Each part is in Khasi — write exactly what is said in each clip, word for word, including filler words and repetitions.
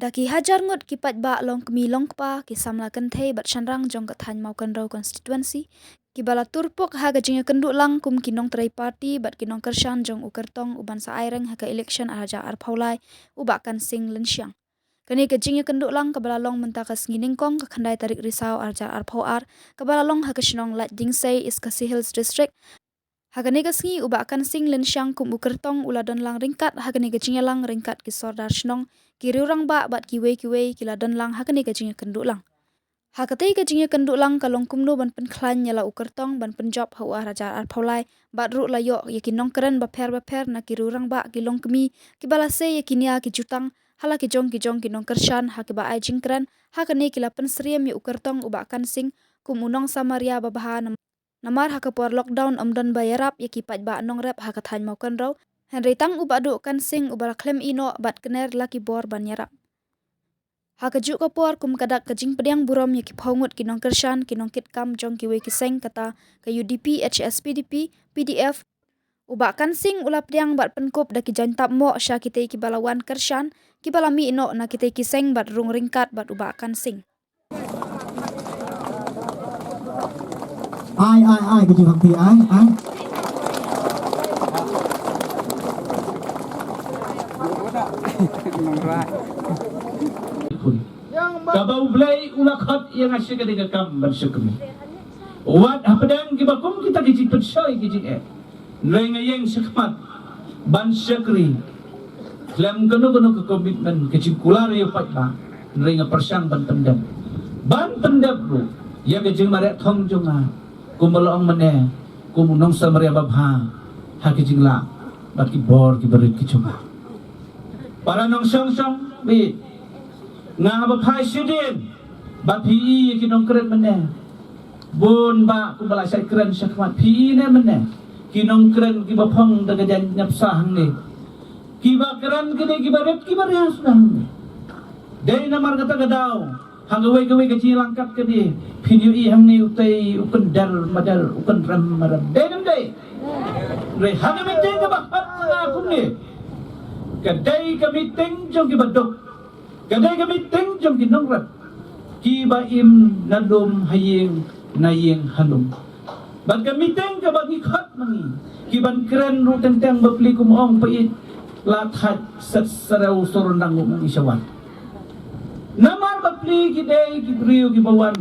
Ki hajar ngut ki paidbah longkmie longkpa, ki samla kynthei bad shynrang jong ka thaiñ Mawkynrew constituency, kiba la turpuk ha ka jingïakynduh lang kum ki nongtrei party bad ki nongkyrshan jong u kyrtong uban sa aireng ha ka election ar hajar arphew lai, u Bah Kansing Lynshiang. Kane ka jingïakynduh lang kaba la long mynta ka sngi nyngkong ka khyndai tarik Risaw ar hajar arphew ar, kaba la long ha ka shnong Laitdingsei, East Khasi Hills District. Ha kane ka sngi u Bah Kansing Lynshiang kum u kyrtong u la don lang ryngkat ha kane ka jingïalang ryngkat ki sordar shnong, ki riewrangbah bad kiwei kiwei ki la don lang ha kane ka jingïakynduh lang. Ha katei ka jingïakynduh lang ka long kumno ban pynkhlaiñ ïa la u kyrtong ban pynjop ha u ar hajar arphew lai, bad ruh la ïoh ïa ki nongkren bapher bapher na ki riewrangbah, ki longkmie, kiba la sei ïa ki nia ki jutang ha la ki jong ki jong ki nongkyrshan, ha kiba ai jingkren ha kane ki la pynsyriem ïa u kyrtong u Bah Kansing kum u nongsamaria babha, nam- namar ha ka por lockdown ym don ba ïarap ïa ki paidbah nongrep ha ka thaiñ Mawkynrew, hynrei tang u Bah Duh Kansing uba la khlem ïeh noh bad kner la ki bor ban ïarap. Ha kajuh ka por kum ka dak ka jingpdiang burom ïa ki phew ngut ki nongkyrshan, ki nongkitkam jong kiwei ki seng, kata ka U D P, H S P D P, P D F, u Bah Kansing u la pdiang bad pynkup da ki jaiñtapmoh sha kitei kiba la wan kyrshan, kiba la mih noh na kitei ki seng bad rung ryngkat bad u Bah Kansing. Ai, ai, ai, ka jingpynti, ai, ai. Kaba U Blei u la khot ïa nga sha kane ka kam ban shakri. Wat hapdeng kiba kum kita ki jingpynshoi ki jingeh. Hynrei nga ïeng shakhmat ban shakri. Khlem kano kano ka commitment ka jingkular ïa u paidbah. Hynrei nga pyrshang ban pyndep. Ban pyndep ruh ïa ka jingmareh thong jong nga. Kumba la ong mynne, kum u nongsamaria babha ha ki jinglah bad ki bor kiba rit ki jong nga. Para nongshong shong, bit. Nga haba phai shadien ba phi ïa ki nongkren mynne. Bun ba kumba la shait kren shakhmat phi ne mynne. Ki nongkren kiba phong da ka jaiñnepsa hangne. Kiba kren kine kiba rit kiba rias da hangne. Dei namar kata ka daw ha kawei kawei ka jingïalangkat kane phin ïohi hangne utei u kynder mader u kynrem mader. Dei ne ym dei? Re ha ka meeting kaba khot nga kumne. Ka dei ka meeting jong kiba duk. Ka dei ka meeting jong ki nongrep kiba im na lum ha ïing na ïing ha lum. Bad ka meeting kaba ngi khot ma ngi ki ban kren ruh teng teng bapli kum ong pa ïeit la thait set sarew sorondang u ngi shawan. Namar bapli ki dei ki briew kiba wan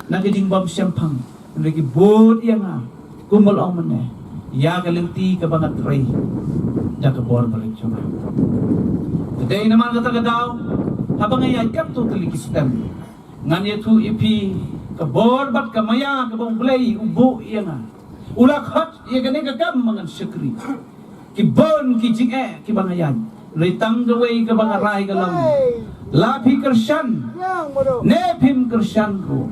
na ka jingbym shemphang. Hynrei ki bud ïa nga kumba la ong mynne ïa ka lynti kaba nga trei da ka bor ba la jong nga. Te dei namar kata ka daw haba nga ïaid katto tylli ki stem ngan ïathuh ïa phi ka bor bad ka maïa kaba U Blei u buh ïa nga. U la khot ïa kane ka kam ba ngan shakri. Ki bun ki jingeh kiba nga ïaid. Hynrei tang kawei kaba nga rai ka long la phi kyrshan ne phim kyrshan ruh.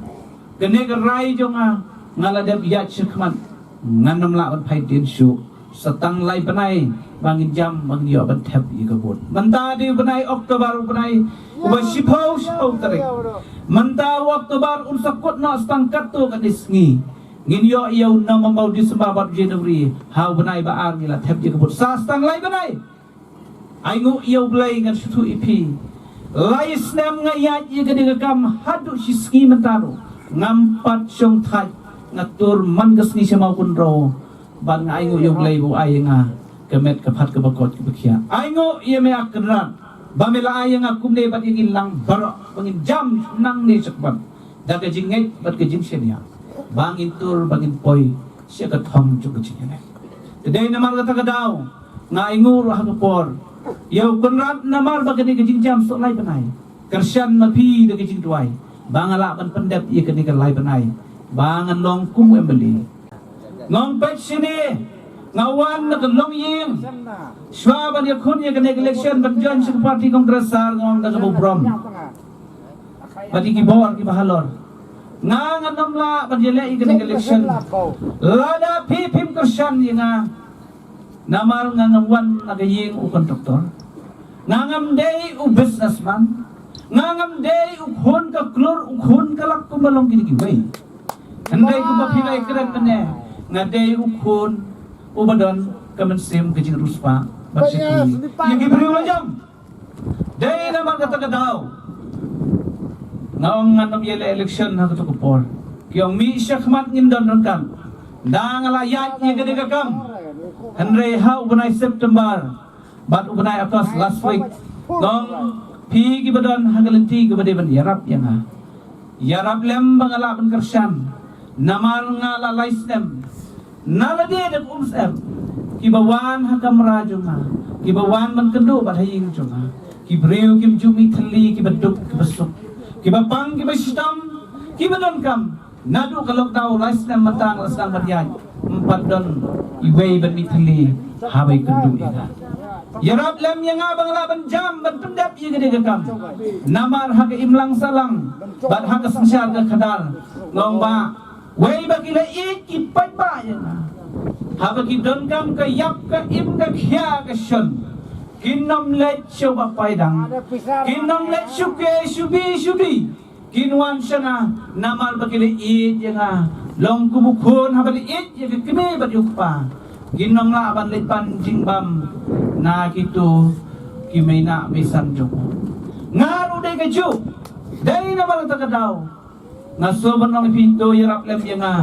Kane ka rai jong nga, nga la dep ïaid shakhmat, ngan ym lah ban phai dien shuh. Sa tang lai bnai ba ngin jam ba ngin ïoh ban thep ïa ka vote. Mynta dei u bnai October, u bnai uba shiphew shiphew tarik. Mynta u October un sa kut noh sa tang katto katne sngi. Ngin ïoh ïa u November, u December bad u January. Ha u bnai ba ar ngi la thep ïa ka vote. Sa tang lai bnai. Ainguh ïa U Blei ngan sngewthuh ïa phi. Lai snem nga ïaid ïa kane ka kam haduh shi sngi mynta ruh ngam pat shong thait, nga tur man ka sngi sha Mawkynrew. Bad nga ainguh ïa U Blei ba u ai ïa nga ka met ka phad kaba koit kaba khiah. Ainguh ïa me A Kynrad ba me la ai ïa nga kumne bad ïa ngi lang baroh ba ngin jam nangne shakhmat. Da ka jingngeit bad ka jingshaniah ba ngin tur ba ngin poi sha ka thong jong ka jingïaleh. Te dei namar kata ka daw nga ainguh ruh ha ka por ïa u Kynrad namar ba kane ka jingjam shu lai bnai. Kyrshan ma phi da ka jingduwai ba nga lah ban pyndep ïa kane ka lai bnai ba ngan long kum u M L A. Nga ong peit shane, nga wan na ka longïing shuwa ban ïakhun ïa kane ka election ban join sha ka party Congress, sar, nga ong da kaba burom. Bad ïa ki bor kiba halor. Nga ngan ym lah ban ïaleh ïa kane ka election lada phi phim kyrshan ïa nga. Namar nga ngam wan na ka ïing u contractor. Nga ngam dei u businessman. Nga ngam dei u khun ka klur, u khun ka lak kumba long kine kiwei. Hynrei kumba phi la ïakren mynne, nga dei u khun uba don ka mynsiem ka jingriewspah ban shakri ïa ki briew lajong. Dei namar kata ka daw nga ong ngan ym ïaleh election ha kato ka por. Ki ong mih shakhmat ngin don ryngkat. Da nga la ïaid ïa ka dei ka kam. Hynrei ha u bnai September bad u bnai August last week, nga ong phi kiba don ha ka lynti kaba dei ban ïarap ïa nga, ïarap lem ba nga lah ban kyrshan. Namar nga la lai snem na lade da ka umsyep, kiba wan ha kamra jong nga, kiba wan ban kynduh bad ha ïing jong nga, ki briew kim ju mih thylli, kiba duk kiba suk, kiba pang kiba shitom, kiba donkam. Naduh ka lockdown lai snem mynta nga la sdang ban ïaid, ym pat don iwei ban mih thylli haba ïakynduh ïa nga. Ïarap lem ïa nga ba nga lah ban jam ban pyndep ïa ka dei ka kam. Namar ha ka imlang sahlang bad ha ka synshar ka khadar, nga ong ba wei ba ki la ïeit ki paidbah ïa nga. Haba ki donkam ka ïap ka im ka khia ka shon, kin ym leit sha u Bah Paidang, kin ym leit shuke shubi shubi. Kin wan sha nga namar ba ki la ïeit ïa nga. Long kum u khun haba la ïeit ïa ka kmie bad ïa u kpa, kin ym lah ban leit pan jingbam na kito ki mei na mei san jong u. Nga ruh dei kajuh. Dei namar kata ka daw nga shu ban ong ïa phi to ïarap lem ïa nga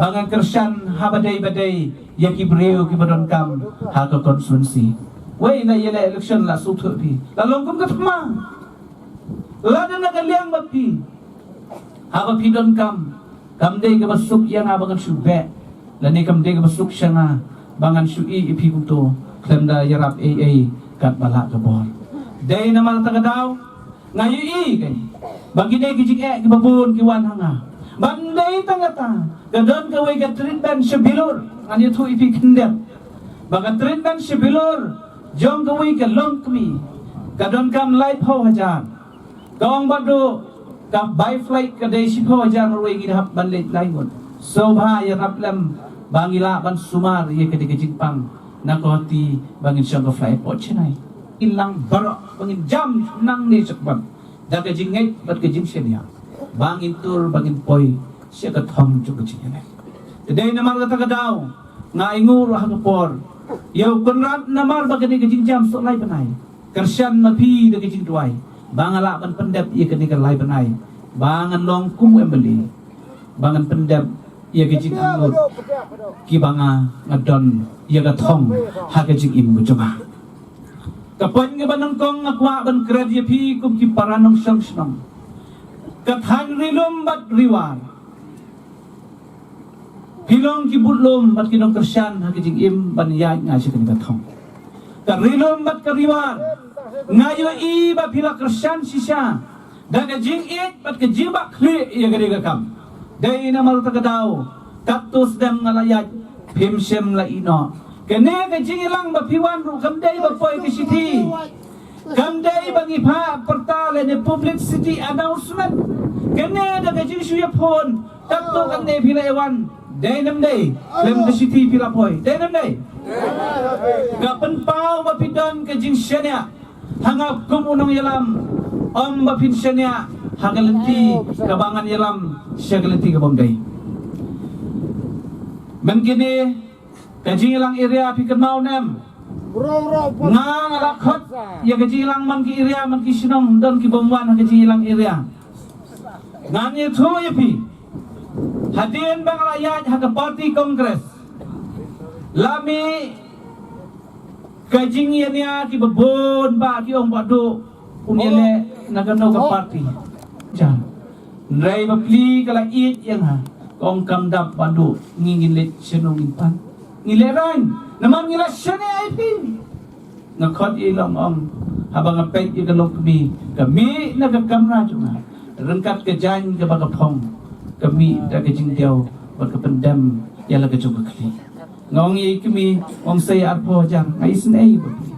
ba ngan kyrshan ha ba dei ba dei ïa ki briew kiba donkam ha ka constituency. Wei la ïaleh election la shu thuh phi la long kum ka thma. Lada na ka liang ba phi, haba phi donkam, kam dei kaba suk ïa nga ba ngan shu beh, lane kam dei kaba suk sha nga ba ngan shu ïeh ïa phi kumto, khlem da ïarap ei ei katba lah ka bor. Dei namar kata ka daw nga ïohi kein ba kine ki jingeh kiba bun ki wan ha nga. Ban dei tang kata, ka don kawei ka treatment sha Bilur, ngan ïathuh ïa phi khyndiat ba ka treatment sha Bilur jong kawei ka longkmie ka donkam laiphew hajar. Ka ong Bah Duh, ka bai flight ka dei shiphew hajar marwei, ngi hap ban leit lai ngut. Sngewbha ïarap lem ba ngi lah ban sumar ïa ka dei ka jingpang na Guwahati ba ngin shong ka flight port Chennai. Ngin lang baroh ba ngin jam nangne shakhmat da ka jingngeit bad ka jingshaniah ba ngin tur ba ngin poi sha ka thong jong ka jingïaleh. Te dei namar kata ka daw nga ainguh ruh ha ka por ïa u Conrad namar ba ka dei ka jingjam soh lai bnai. Kyrshan ma phi da ka jingduwai ba nga lah ban pyndep ïa kane ka lai bnai ba ngan long kum u M L A, ba ngan pyndep ïa ka jingangnud kiba nga nga don ïa ka thong ha ka jingim ka jong nga. Ka point kaba nyngkong nga kwah ban kren ïa phi kum ki para nongshong shnong. Ka thaiñ Ri Lum bad Ri War, phi long ki budlum bad ki nongkyrshan ha ka jingim ban ïaid nga sha kane ka thong. Ka Ri Lum bad ka Ri War, nga ïohi ba phi la kyrshan shisha da ka jingïeit bad ka jingbakla ïa ka dei ka kam. Dei namar kata ka daw katto sdang nga la ïaid, phim shym la ïeh noh. Kane ka jingïalang ba phi wan ruh kam dei ba poi ka shithi. Kam dei ba ngi phah pyrta lane publicity announcement. Kane da ka jingshu ïa phone. Katto katne phi la wan. Dei ne ym dei? Khlem ka shithi phi la poi. Dei ne ym dei? Ka pynpaw ba phi don ka jingshaniah ha nga kum u nongïalam. Ym ba phin shaniah ha ka lynti kaba ngan ïalam sha ka lynti kaba ym dei. Mynta kine ka jingïalang area phi kynmaw ne em? Nga, nga la khot ïa ka jingïalang man ki area, man ki shnong, don ki bym wan ha ka jingïalang area. Ngan ïathuh ïa phi. Hadien ba nga la ïaid ha ka party Congress, la mih ka jingïania kiba bun ba ki ong Bah Duh un ïaleh na kano ka party. Jam. Hynrei ba pli ka la ïeit ïa nga, ka ong kam dap Bah Duh, ngi ngin leit shano ngin pan? Ngi leit rang, namar ngi la shaniah ïa phi. Nga khot ïa i long ong, haba nga peit ïa ka longkmie ka mih na ka kamra jong nga, ryngkat ka jaiñ kaba ka phong, ka mih da ka jingdiaw bad ka pyndem ïa la ka jong ka khlieh. Nga ong ïa i kmie, ong sa ïa arphew hajar, nga isynei ba pli.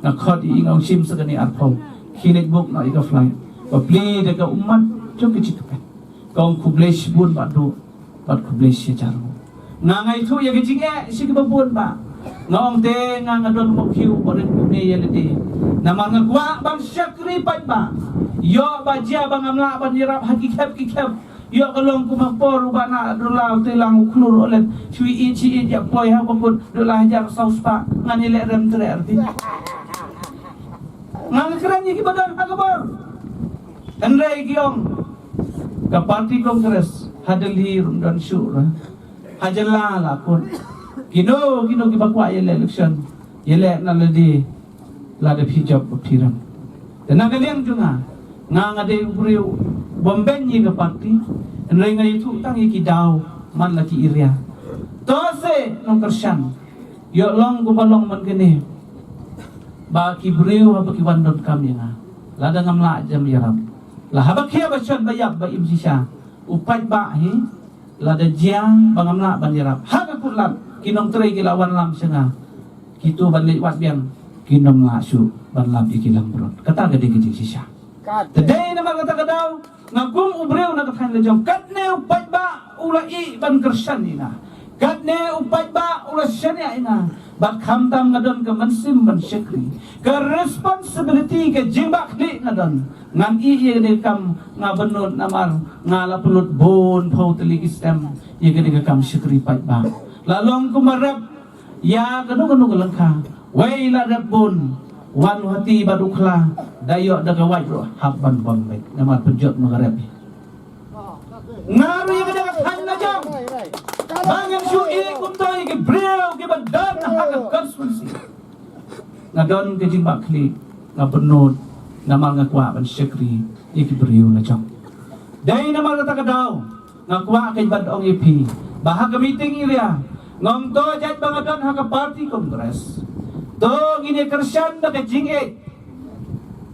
Nga khot ïa i, nga ong shim sa kane arphew, khie leit book noh ïa ka flight ba pli da ka ummat jong ka jingkmen. Ka ong khublei shibun Bah Duh, bad khublei shi hajar. Nga, nga ïathuh ïa ka jingeh sha kiba bun ba nga ong te nga, nga don mawkhiew ba rit kumne ïa lade. Namar nga kwah ban shakri paidbah. Ïoh ba jia ba ngam lah ban ïarap ha ki khep ki khep. Ïoh ka long kum ha por u Bah Nah Dulla, u Teilang, u Khlur, u Olet, shu ïeit shu ïeit ïa poi ha ba kut du la hajar saw spah. Ngan ïaleh rem treh arti. Nga nga kren ïa kiba don ha ka bor. Hynrei ki ong ka party Congress ha Delhi ruh don shuh ruh. Ha jylla la kut. Kino kino kiba kwah ïaleh election, ïaleh na lade, lada phi jop ba phi rem. Te na ka liang jong nga, nga nga dei u briew bym beiñ ïa ka party. Hynrei nga ïathuh tang ïa ki daw man la ki area. To se nongkyrshan. Ïoh long kumba long man kane. Ba ki briew haba ki wan donkam ïa nga, lada ngam lah jam ïarap, la haba khia ba shon ba ïap ba im shisha, u paidbah hi, lada jia ba ngam lah ban ïarap ha ka kut lad, ki nongtrei ki la wan lam sha nga, kito ban leit wad biang, kim lah shuh ban lap ïa ki langbrot. Kata ka dei ka jingshisha. Te dei namar kata ka daw, nga kum u briew na ka thaiñ lajong, katne u paidbah u la ïeh ban kyrshan ïa nga, katne u paidbah u la shaniah ïa nga. Bad khamtam nga don ka mynsiem ban shakri, ka responsibility, ka jingbakla nga don. Ngan ïeh ïa kane ka kam, nga bynnud namar nga la pynlut bun phew tylli ki snem ïa kane ka kam shakri paidbah. La long kum u rep ïa kano kano ka lyngkha. Wei la rep bun, wan u hati bad u khla, da ïoh da ka wait ruh hap ban bam beit namar pynjot ma ka rep. Nga ruh ïa ka dei ka thaiñ lajong. Ba ngin shu ïeh kumto ïa ki briew kiba don ha ka constituency. Nga don ka jingbakla, nga bynnud namar nga kwah ban shakri ïa ki briew lajong. Dei namar kata ka daw nga kwah keiñ ban ong ïa phi ba ha ka meeting area nga ong to jait ba nga don ha ka party Congress, to ngin ïa kyrshan da ka jingïeit.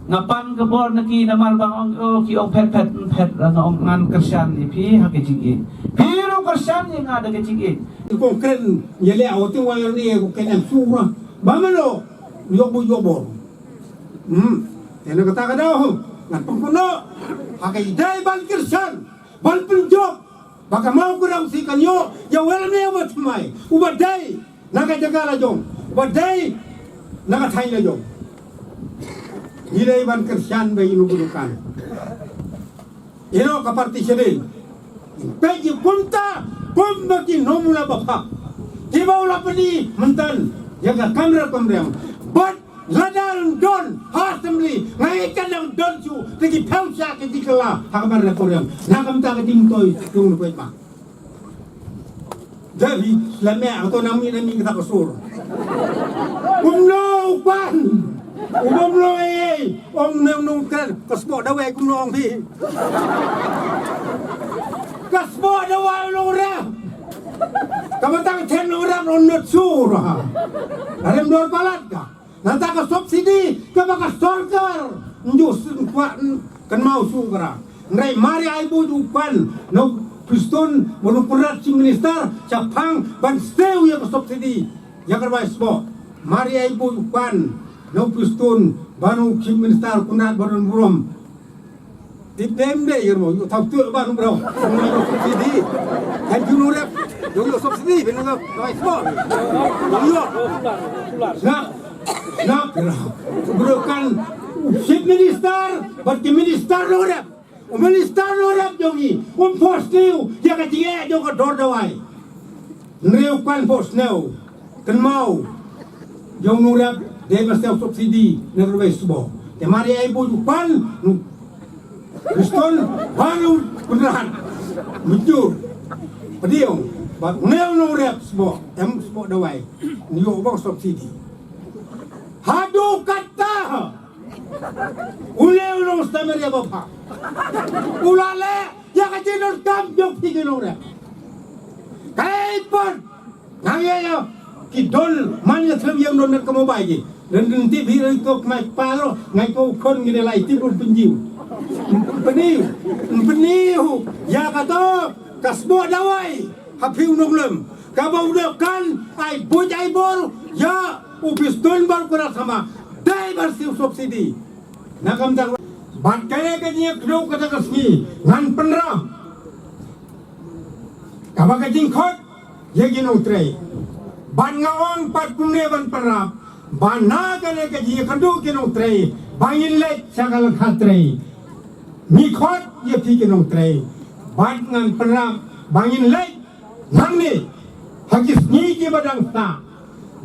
Nga pan ka bor na ki namar ba ong, oh, ki ong phet phet phet, nga ong ngan kyrshan ïa phi ha ka jingïeit. Phi ruh kyrshan ïa nga da ka jingïeit. Kong kren ïa leh, oh, tu wang ni kong kren em sura. Ba mano ïoh bu ïoh bor. Hmm. Te na kata ka daw ngan pynkuno ha ka ïadei ban kyrshan, ban pynjop ba ka Mawkynrew shi kan ïoh ïa u MLA uba thymmai, uba dei na ka jaka lajong, uba dei na ka thaiñ lajong. Ngi dei ban kyrshan ba ïa u Nongbuh Dkhar, ïa ka party sha dei. Peit ïa kumta, kumba ki nongmula ba phah, kiba u la pyni mynta ïa ka kamra kamriang. Bad lada don ha assembly, nga ngeit kan dang don shuh da ki phew sha ki jingkylla ha ka bar na Korean. Na ka bynta ka jingmyntoi jong u paidbah. Jadi, la meh, to nang mih, nang mih kata ka sur. Kumno u pan. U kumno, eh, ong nang nang kren, ka sboh dawai kumno ong phi. Ka sboh dawai u nongrep. Ka bynta ka then nongrep, nong not sur. Arem dor palat ka. Nangta ka subsidi kaba ka sorkar nju kwah kynmaw shuh kara. Hynrei mar ïa ai buit u pan na u Prestone bad u Conrad Chief Minister shaphang ban siew ïa ka subsidi ïa ka dawai sboh. Mar ïa ai buit u pan na u Prestone bad u Chief Minister u Conrad Baron Burom. Tip dem de ïa mo ïa thaw tu ba nu bro. Subsidi. Kan ju nu rep. Ïa subsidi ben na dawai sboh. Ïa. Nah. Nah, bro. Bro kan Chief Minister bad ki Minister nongrep. U Minister nongrep jong ngi um phohsniew ïa ka jingeh jong ka dor dawai. Hynrei u pan phohsniew kynmaw ïa u nongrep dei ban siew subsidi na ka dawai sboh. Te mar ïa ai buit u pan u Prestone bad u Conrad mynjur pdiang bad une u nongrep sboh em sboh dawai. Ngi ïoh ba subsidi. Haduh katta une u long stammer ïa ba phah. U la leh ïa ka jingdonkam jong phi ki nongrep. Kaei pat nang ïa ïa ki don man ïa thlem ïa don met ka mobile ki. Dan dan ti bi ri tok mai paro ngai ko khon ngi de lai ti bun pynjiw. Pynjiw. Pynjiw ïa kato ka sboh dawai. Ha phi u nonglem kaba u dei kan ai buit ai bor ïa u Prestone bad u Conrad sama dei ban siew subsidi. Na kam dang bad kane ka jingïakynduh kata ka sngi ngan pynrap kaba ka jingkhot ïa ki nongtrei. Bad nga ong pat kumne ban pynrap ba na kane ka jingïakynduh ki nongtrei ba ngin leit sha ka lyngkha trei. Ngi khot ïa phi ki nongtrei bad ngan pynrap ba ngin leit nangne ha ki sngi kiba dang sah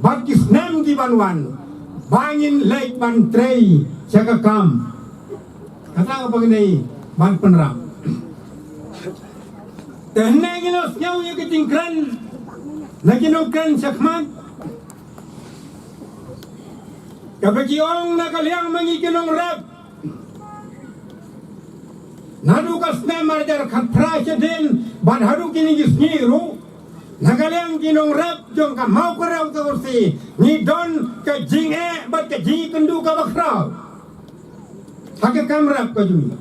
bad ki snem ki ban wan. ba ngin leit ban trei sha ka kam. Kata ka ba ngin ban pynrap. Te hynne ngi la sngew ïa ka jingkren na ki nongkren shakhmat. Kaba ki ong na ka liang ma ngi ki nongrep. Naduh ka snem ar hajar khatphra shadien bad haduh kine ki sngi ruh, na ka liang ki nongrep jong ka Mawkyrwat Constituency, ngi don ka jingeh bad ka jingkynduh kaba khraw ha ka kam rep ka jong ngi.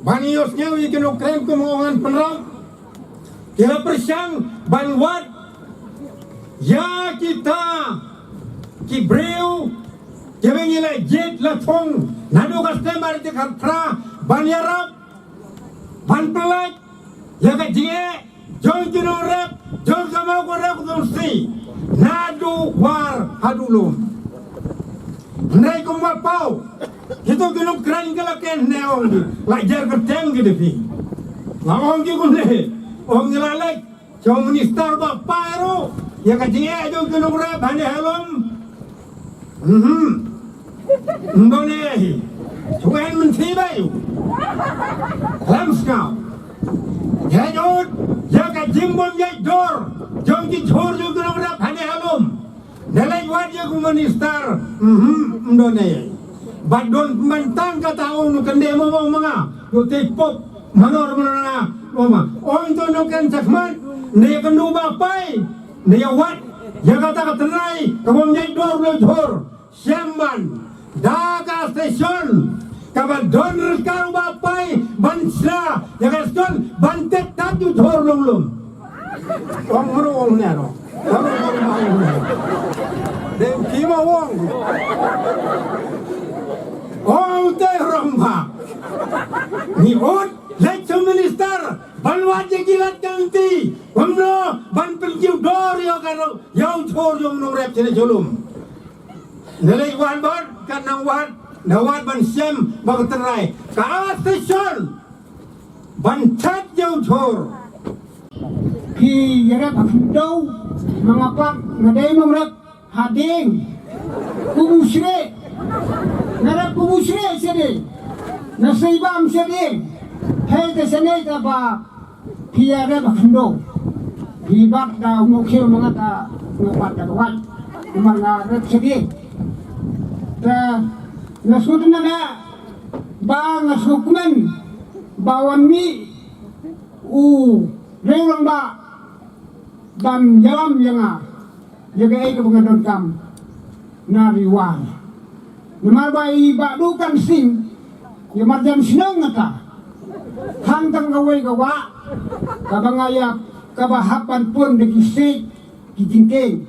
Ba ngi ïohsngew ïa ki nongkren kum ong ngan pynrap, ki la pyrshang ban wad ïa kita ki briew kiba ngi la jied la thung naduh ka snem ar hajar khatphra ban ïarap ban pynlait ïa ka jingeh jong ki nongrep jong ka Mawkyrwat Constituency naduh war haduh lum. Hynrei kumba paw, kito ki nongkren ki la ken ne ong ki, la jer kyrteng ki da phi. La ong ki kumne, ong ki la leit sha u minister ba paw ruh ïa ka jingeh jong ki nongrep hangne ha lum. Mhm. Ym don ei ei. Shu wan mynta ba ïoh. Khlem sngap. Ïa ïoh ïa ka jingbym ïaid dor jong ki jhur jong ki nongrep hangne ha lum. Ngi leit wad ïa u minister, mhm, ym don ei ei. Bad don pynban tang kata ong u kynde mo mo ma nga. Ïoh te pop manor manor nga mo ma. Ong to nongkren shakhmat, ngi ïakynduh ba paw, ngi ïawad ïa kata ka tnat ka bym ïaid dor u jhur. Shem ban da ka station kaba don ryngkat u ba paw ban shna ïa ka station ban tet tat u jhur long lum. Ong mru ong ne ro. Deng ki ma ong. Ong te rong ba. Ngi ot leit sha u minister ban wad ïa ki lad ka lynti. Kumno ban pynkiew dor ïa ka ro ïa u jhur jong u nongrep shane sha lum. Ngi leit wad bad ka nang wad, nang wad ban shem ba ka tynrai ka station ban chat ïa u jhur. Phi ïarap ha khyndew, ma nga pat nga dei nongrep ha dieng. Kubu shrieh, nga rep kubu shrieh sha dieng. Nga sei bam sha dieng. Hei te shane te ba phi ïarap ha khyndew. Phi bat da u mukhi ma nga ta nga bat da ka wait. Namar nga rep sha dieng. Te nga sngewtynnat ba nga sngewkmen ba wan mih u riew rangbah ban ïalam ïa nga ïa kaei kaba nga donkam na ri War. Namar ba i Bah Dukan Sing ïa marjan shnong nga ta. Hangtang kawei ka wah kaba nga ïa kaba hap ban pun da ki siej ki jingkieng.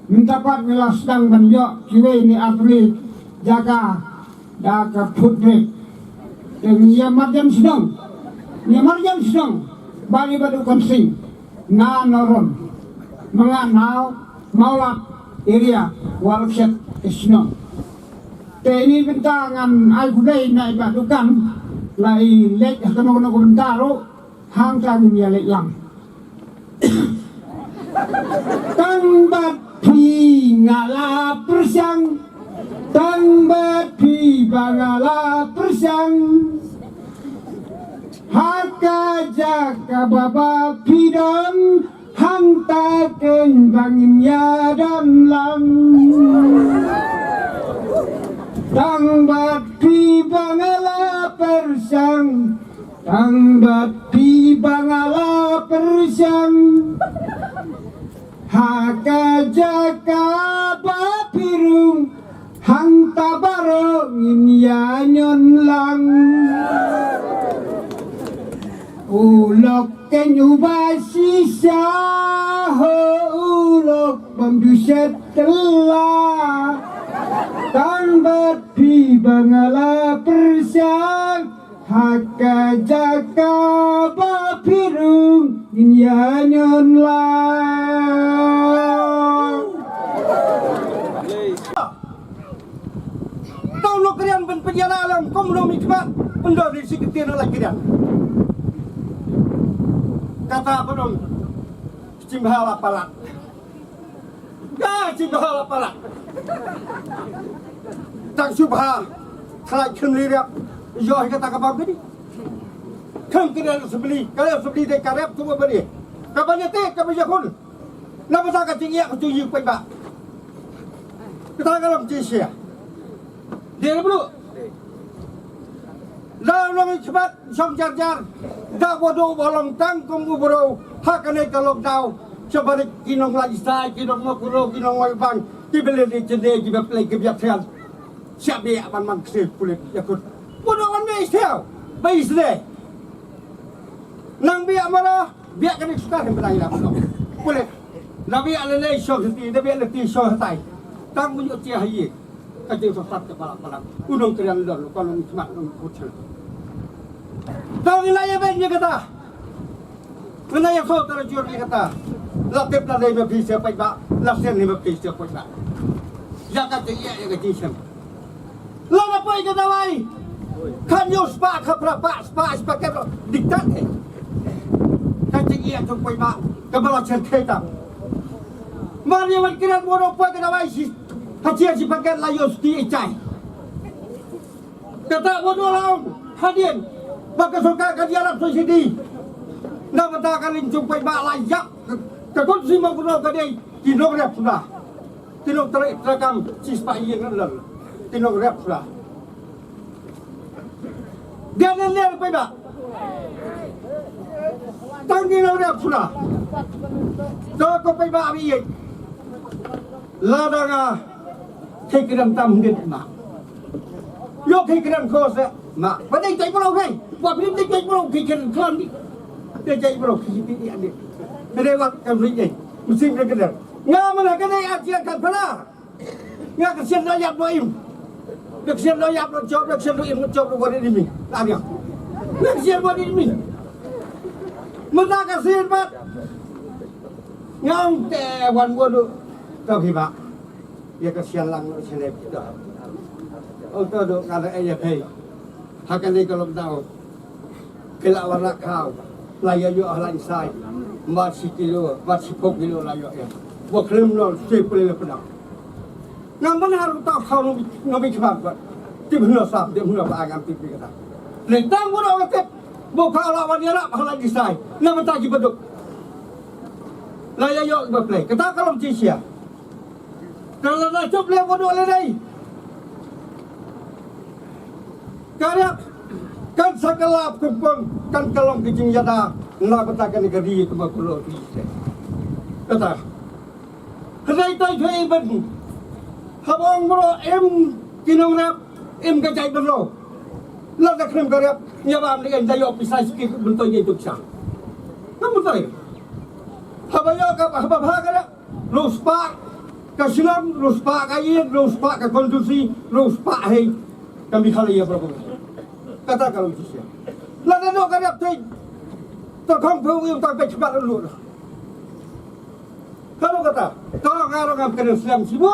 Mynta pat nga la sdang ban ïoh kiwei ne ar tylli jaka da ka footbridge. Te ngi ïa marjan shnong, ngi ïa marjan shnong bad i Bah Dukan Sing na Noron, ma nga na Mawlad area, Warkhet shnong. Te ini bynta ngan ai khublei na i Bah Dukan, la i leit ha kano kano ka bynta ruh, hangta ngin ïa leit lang. Tang bad phi nga la pyrshang, tang bad phi ba nga la pyrshang. Ha ka jaka ba ba phi don, hangta keiñ ba ngin ïadon lang. Tang bad phi ba nga la pyrshang, tang bad phi ba nga la pyrshang. Ha ka jaka ba phi rung, hangta baroh ngin ïa ñion lang. U lok keiñ uba shisha, ho u lok bym ju shet kylla. Tang bad phi ba nga la pyrshang, ha ka jaka ba phi rung ngin ïa ñion lang. Tang lo krian ban pynïalam kum lo mi khmat, pyndoh ri si ktien la krian. Kata pyndoh. Chimbha la palat. Ka jingbaha la palat. Tang shu baha. Khlaiñ khim li rep. Ïoh hi kata ka bam kadi. Kham kane assembly. Ka assembly de ka rep tu ba ni. Ka ban ïa te ka ban ïa khun. Na bata ka jingïa ka jingïa paidbah. Kata ka long jingshia. Dei ne bluh. Da long i khmat shong jar jar. Da bodo ba long tang kum u bro. Ha kane ka lockdown. Sha barit ki nonglait sai, ki nongmukro, ki nongwai bang, ki ba leit jynde, ki ba play, ki ba ïatrei. Sha biang ban man kseh pulit ïa kut. Bodo ban mei sel. Ba i sdei. Nang biak mara, biak kane suka hem bela ila. Pulit. Na biak lele shong hati, na biak lele shong hatai. Tang bunyu tia hayi. Ka jingsohsat ka palat palat. U nongkren don, u nongkhmat, u nongkhut. Tang ila ïa ben ïa kata. Ngana ïa ko tara jur ïa kata. La tip la dei ma phi sha paidbah, la sien ni ma phi sha paidbah. Ïa ka jingïa ïa ka jingshem. La na poi ka dawai. Kan ïoh spah ka pra pah, spah, spah ka diktat he. Ka jingïa jong paidbah, ka ba la chen khei tam. Mar ïa wan kiran mo ro poi ka dawai shi. Ha chia shi paket la ïoh sti i chai. Kata bodo la ong hadien ba ka sorkar ka diarap sositi. Na bata ka ling jong paidbah la yak. Ka kon si ma bodo ka dei ki nongrep suda. Ki nongtrei trakam si spah ïing lal. Ki nongrep suda. Dia ne ne paidbah. Tang ki nongrep suda. To ko paidbah abi ïeit. Lada nga khei kren tam ngit ma. Yo khei kren ko se ma. Ba dei tai bro khei. Ba phi dei tai bro khei kren klan di. Dei tai bro khei di di ande. Dei wat kam ri dei. Musim de kren. Nga mana ka dei atia ka pala. Nga ka sian da yap do im. Ka sian da yap do chop, ka sian do im chop do wari di mi. Nga ka sian wari di mi. Mata ka sian bat. Nga ong te wan bodo. Ka phi ba. Ïa ka sian lang no sene pito. Ong to do ka da ïa phi. Ha kane ka lockdown. Ki la wan rakhaw. La ïa ïoh ha Laiñsai. Mar shi kilo, mar shiphew kilo la ïoh ïa. Ba khlem nol shi pule la pynang. Ngam ban har uta khaw no bi, no bi khmat ba. Tip hno sap, tip hno ba ngam tip bi kata. Le tang bodo ka tip. Ba ka la wan ïarap ha Laiñsai. Na bata ki baduk. La ïa ïoh ba play. Kata ka long jingshia. Ka la na chup le bodo le dei. Ka riap kan sa ka lap kumpong kan ka long ka jingïada na bata kane ka ri kaba kulo ri. Kata. Hynrei toi thoi ban. Haba ong bro em ki nongrep em ka jait bro. La da khlem ka riap ïa ba am le da ïoh pisa sikit bun toi ïa tuk sa. Ka bun toi. Haba ïoh ka haba bha ka riap. Ruh spah ka shnong, ruh spah ka ïing, ruh spah ka konstituensi, ruh spah hei ka Meghalaya baroh. Kata ka long shisha. Lada noh ka riap tei. To khong phew ïing tang peit khmat lut. Ka long kata. To nga ruh ngam kren slem shibun.